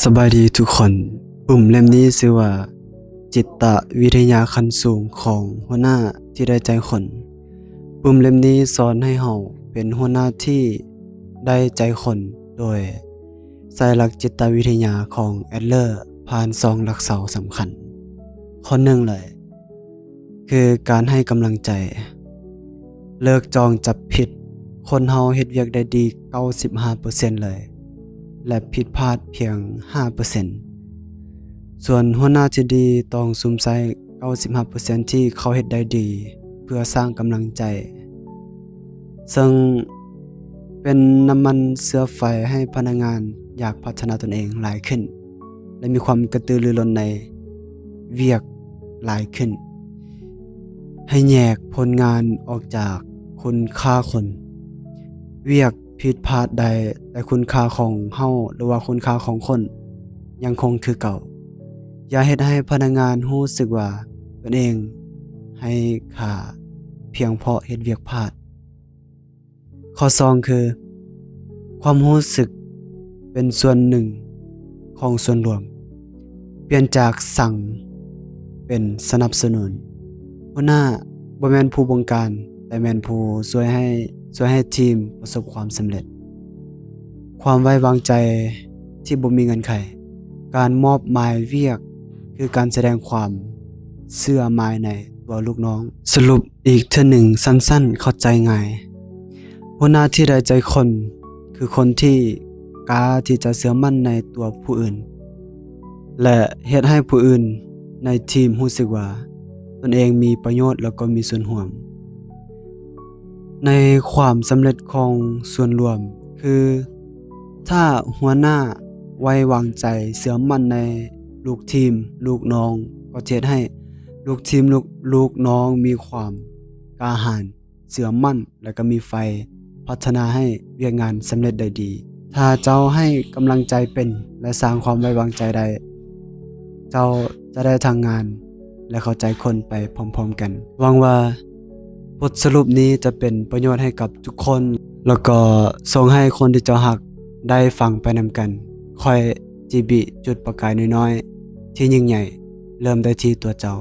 ສະບາຍດີທຸກຄົນ. ປຶ້ມເຫຼັ້ມນີ້ຊື່ວ່າ ຈິດຕະວິທະຍາຂັ້ນສູງຂອງຫົວໜ້າທີ່ໄດ້ໃຈຄົນ. ປຶ້ມເຫຼັ້ມນີ້ສອນໃຫ້ເຮົາເປັນຫົວໜ້າທີ່ໄດ້ໃຈຄົນ ໂດຍໃຊ້ຫຼັກຈິດຕະວິທະຍາຂອງແອັດເລີ ຜ່ານສອງຫຼັກເສົາສຳຄັນ. ຂໍ້ໜຶ່ງເລີຍ ຄືການໃຫ້ກຳລັງໃຈ. ເລີກຈອງຈັບຜິດ, ຄົນເຮົາເຮັດວຽກໄດ້ດີເກົ້າສິບຫ້າເປີເຊັນເລີຍ ແລະ ຜິດພາດພຽງຫ້າເປີເຊັນ. ສ່ວນຫົວໜ້າທີ່ດີຕ້ອງສຸມໃຊ້ເກົ້າສິບຫ້າເປີເຊັນທີ່ເຂົາເຮັດໄດ້ດີ ເພື່ອສ້າງກຳລັງໃຈ, ເຊິ່ງເປັນນ້ຳມັນເຊື້ອໄຟໃຫ້ພະນັກງານຢາກພັດທະນາຕົນເອງຫຼາຍຂຶ້ນ ແລະ ມີຄວາມກະຕືລືລົ້ນໃນວຽກຫຼາຍຂຶ້ນ. ໃຫ້ແຍກຜົນງານອອກຈາກຄຸນຄ່າຄົນ. ວຽກຜິດພາດໄດ້, ແຕ່ຄຸນຄ່າຂອງເຮົາ ຫຼືວ່າຄຸນຄ່າຂອງຄົນຍັງຄົງຄືເກົ່າ. ຢ່າເຮັດໃຫ້ພະນັກງານຮູ້ສຶກວ່າຕົນເອງໃຫ້ຄ່າພຽງເພາະເຮັດວຽກພາດ. ຂໍ້ສອງຄື ຄວາມຮູ້ສຶກເປັນສ່ວນໜຶ່ງຂອງສ່ວນລວມ. ປ່ຽນຈາກສັງເປັນສະໜັບສະໜູນ. ຫົວໜ້າບໍ່ແມ່ນຜູ້ບົງການ, ແຕ່ແມ່ນຜູ້ຊ່ວຍໃຫ້, ຊ່ວຍໃຫ້ທີມປະສົບຄວາມສຳເລັດ. ຄວາມໄວ້ວາງໃຈທີ່ບໍ່ມີເງື່ອນໄຂ. ການມອບໝາຍວຽກຄືການສະແດງຄວາມເຊື່ອໝາຍໃນຕົວລູກນ້ອງ. ສະຫຼຸບອີກເທື່ອໜຶ່ງສັ້ນໆ ເຂົ້າໃຈງ່າຍ. ຫົວໜ້າທີ່ໄດ້ໃຈຄົນ ຄືຄົນທີ່ກ້າທີ່ຈະເຊື່ອໝັ້ນໃນຕົວຜູ້ອື່ນ ແລະ ເຮັດໃຫ້ຜູ້ອື່ນໃນທີມຮູ້ສຶກວ່າຕົນເອງມີປະໂຫຍດ ແລ້ວກໍມີສ່ວນຮ່ວມໃນຄວາມສຳເລັດຂອງສ່ວນລວມ. ຄືຖ້າຫົວໜ້າໄວ້ວາງໃຈເຊື່ອໝັ້ນໃນລູກທີມ, ລູກນ້ອງກໍຈະເຮັດໃຫ້ລູກທີມ, ລູກ, ລູກນ້ອງມີຄວາມກ້າຫານ, ເຊື່ອໝັ້ນ ແລະ ກໍມີໄຟພັດທະນາໃຫ້ວຽກງານສຳເລັດໄດ້ດີ. ຖ້າເຈົ້າໃຫ້ກຳລັງໃຈເປັນ ແລະ ສ້າງຄວາມໄວ້ວາງໃຈໄດ້, ເຈົ້າຈະໄດ້ທັງງານ ແລະ ເຂົ້າໃຈຄົນໄປພ້ອມໆກັນ. ຫວັງວ່າບົດສະຫຼຸບນີ້ຈະເປັນປະໂຫຍດໃຫ້ກັບທຸກຄົນ ແລ້ວກໍສົ່ງໃຫ້ຄົນທີ່ເຈົ້າຮັກໄດ້ຟັງໄປນຳກັນ. ຂ້ອຍ ຈີບີ ຈຸດປະກາຍນ້ອຍໆທີ່ຍິ່ງໃຫຍ່ ເລີ່ມໄດ້ທີ່ຕົວເຈົ້າ.